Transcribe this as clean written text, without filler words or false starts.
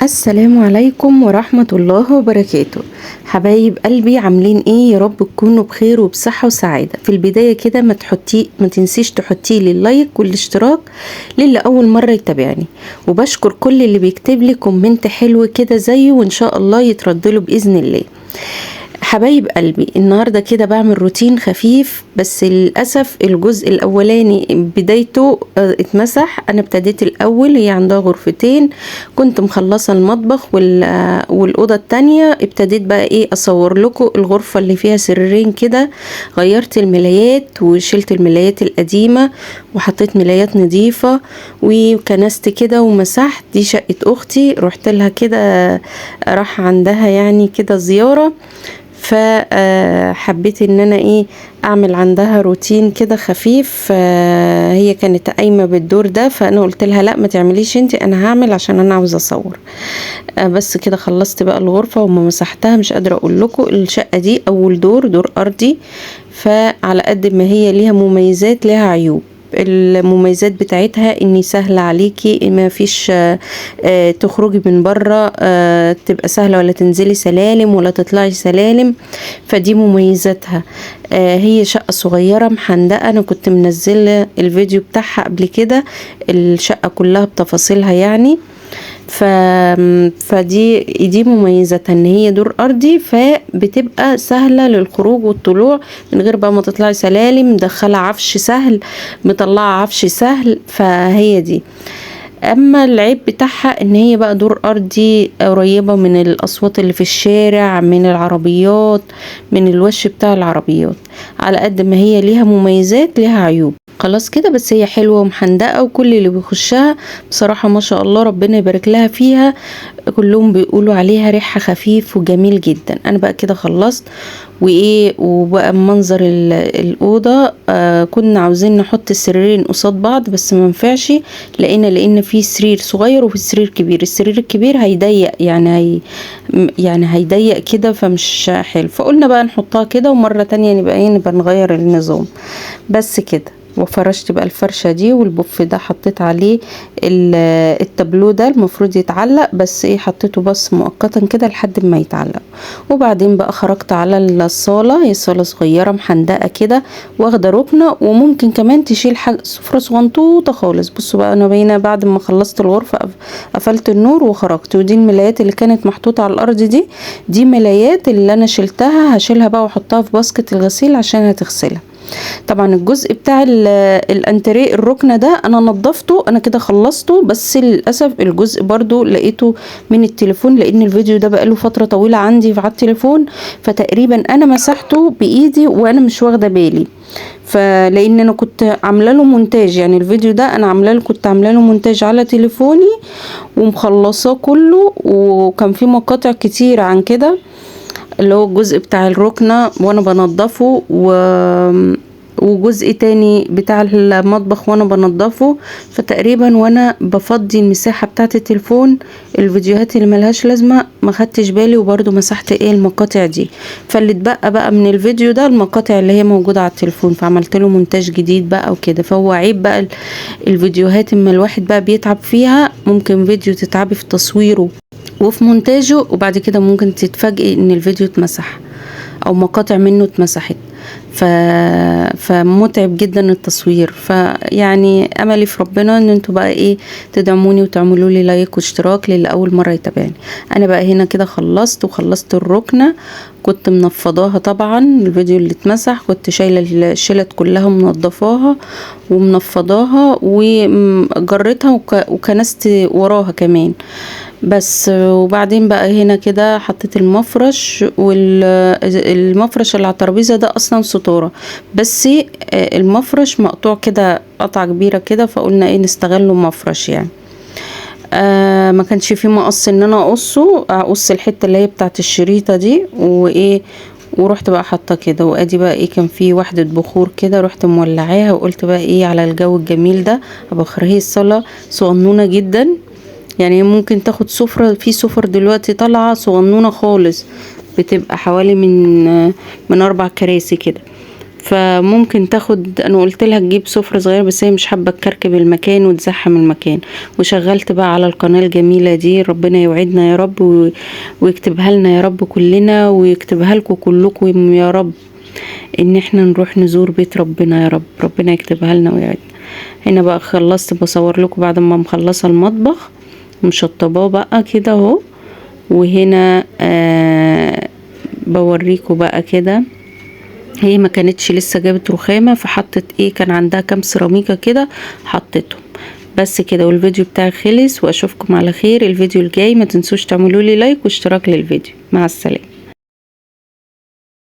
السلام عليكم ورحمة الله وبركاته. حبايب قلبي، عاملين ايه؟ يا رب تكونوا بخير وبصحة وسعادة. في البداية كده ما تنسيش تحطي لي ال like والاشتراك للي اول مرة يتابعني، وبشكر كل اللي بيكتب لي comment حلو كده زيه، وان شاء الله يترد له باذن الله. حبايب قلبي، النهارده كده بعمل روتين خفيف، بس للاسف الجزء الاولاني بدايته اتمسح. انا ابتديت الاول، هي عندها غرفتين، كنت مخلصة المطبخ والاوضه التانية. ابتديت بقى ايه اصور لكم الغرفة اللي فيها سريرين كده. غيرت الملايات وشلت الملايات القديمة وحطيت ملايات نظيفة وكنست كده ومسحت. دي شقه اختي، رحت لها كده، راح عندها يعني كده زيارة، فحبيت ان انا ايه اعمل عندها روتين كده خفيف. هي كانت قايمة بالدور ده، فانا قلت لها لا ما تعمليش انتي، انا هعمل عشان انا عاوزه اصور. بس كده خلصت بقى الغرفة وما مسحتها. مش قادرة اقول لكم الشقة دي اول دور، دور ارضي، فعلى قد ما هي ليها مميزات ليها عيوب. المميزات بتاعتها اني سهلة عليكي، ما فيش تخرجي من بره، تبقى سهلة، ولا تنزلي سلالم ولا تطلعي سلالم، فدي مميزاتها. هي شقة صغيرة محندقة، انا كنت منزلة الفيديو بتاعها قبل كده، الشقة كلها بتفاصيلها يعني. فدي مميزاتها ان هي دور ارضي، فبتبقى سهلة للخروج والطلوع من غير بقى ما تطلعي سلالم، مدخله عفش سهل، مطلعه عفش سهل، فهي دي. اما العيب بتاعها ان هي بقى دور ارضي، قريبه من الاصوات اللي في الشارع، من العربيات، من الوش بتاع العربيات. على قد ما هي ليها مميزات ليها عيوب. خلاص كده، بس هي حلوة ومحندقه، وكل اللي بيخشها بصراحة ما شاء الله ربنا يبارك لها فيها، كلهم بيقولوا عليها ريحها خفيف وجميل جدا. انا بقى كده خلصت وايه، وبقى منظر الاوضة. كنا عاوزين نحط السريرين قصاد بعض بس ما ينفعش، لان في سرير صغير وفي سرير كبير. السرير الكبير هيضيق يعني، يعني هيضيق كده، فمش حلو. فقلنا بقى نحطها كده، ومرة تانية نبقى ايه، نبقى نغير النظام. بس كده. وفرشت بقى الفرشة دي، والبوف ده حطيت عليه التابلو ده، المفروض يتعلق، بس ايه حطيته بس مؤقتا كده لحد ما يتعلق. وبعدين بقى خرجت على الصاله، هي صاله صغيرة محندقه كده، واخده ركنه، وممكن كمان تشيل حاجة سفره صغنطوطه خالص. بصوا بقى انا بينا بعد ما خلصت الغرفة قفلت النور وخرجت. ودي الملايات اللي كانت محطوطة على الارض، دي ملايات اللي انا شلتها، هشيلها بقى واحطها في basket الغسيل عشان هتغسلها. طبعا الجزء بتاع الانتريه الركنه ده انا نظفته، انا كده خلصته، بس للاسف الجزء برضو لقيته من التليفون، لان الفيديو ده بقاله فترة طويلة عندي على التليفون، فتقريبا انا مسحته بايدي وانا مش واخده بالي، فلان انا كنت عامله له مونتاج، يعني الفيديو ده انا عامله له، كنت عامله له مونتاج على تليفوني ومخلصاه كله، وكان في مقاطع كتير عن كده، اللي هو الجزء بتاع الركنه وانا بنضفه، وجزء تاني بتاع المطبخ وانا بنضفه. فتقريبا وانا بفضي المساحة بتاعه التليفون، الفيديوهات اللي ملهاش لازمه ما خدتش بالي، وبرده مسحت ايه المقاطع دي. فاللي اتبقى بقى من الفيديو ده المقاطع اللي هي موجودة على التليفون، فعملت له مونتاج جديد بقى وكده. فهو عيب بقى الفيديوهات اما الواحد بقى بيتعب فيها، ممكن فيديو تتعبي في تصويره وفي مونتاجه، وبعد كده ممكن تتفاجئي ان الفيديو اتمسح او مقاطع منه اتمسحت، فمتعب جدا التصوير. فيعني املي في ربنا ان انتوا بقى ايه تدعموني وتعملوا لي like واشتراك للي اول مرة يتابعني. انا بقى هنا كده خلصت، وخلصت الركنه كنت منفضاها طبعا، الفيديو اللي اتمسح كنت شايله الشلت كلها ومنضفاها ومنفضاها وجريتها وكنست وراها كمان بس. وبعدين بقى هنا كده حطيت المفرش، والمفرش اللي على الترابيزة ده اصلا ستارة، بس المفرش مقطوع كده قطعه كبيرة كده، فقلنا ايه نستغله مفرش يعني. ما كانش فيه مقص ان انا اقصه، اقص الحتة اللي هي بتاعه الشريطه دي وايه، ورحت بقى حاطه كده. وادي بقى ايه كان فيه وحده بخور كده، رحت مولعاها وقلت بقى ايه على الجو الجميل ده ابخر. هي الصاله صغنونه جدا يعني، ممكن تاخد سفرة، في سفر دلوقتي طالعة صغنونة خالص، بتبقى حوالي من 4 كراسي كده. فممكن تاخد، انا قلت لها تجيب سفرة صغيرة بس هي مش حابة تكركب المكان وتزحم المكان. وشغلت بقى على القناة الجميلة دي، ربنا يوعدنا يا رب ويكتبها لنا يا رب كلنا، ويكتبها لكم كلكم يا رب، ان احنا نروح نزور بيت ربنا يا رب، ربنا يكتبها لنا ويوعدنا. هنا بقى خلصت بصور لكم بعد ما مخلصة المطبخ مشطباه بقى كده اهو. وهنا بوريكم بقى كده، هي ما كانتش لسه جابت رخامة، فحطت ايه، كان عندها كام سيراميكا كده حطيتهم بس كده. والفيديو بتاعي خلص، واشوفكم على خير الفيديو الجاي. ما تنسوش تعملوا لي لايك واشتراك للفيديو. مع السلامة.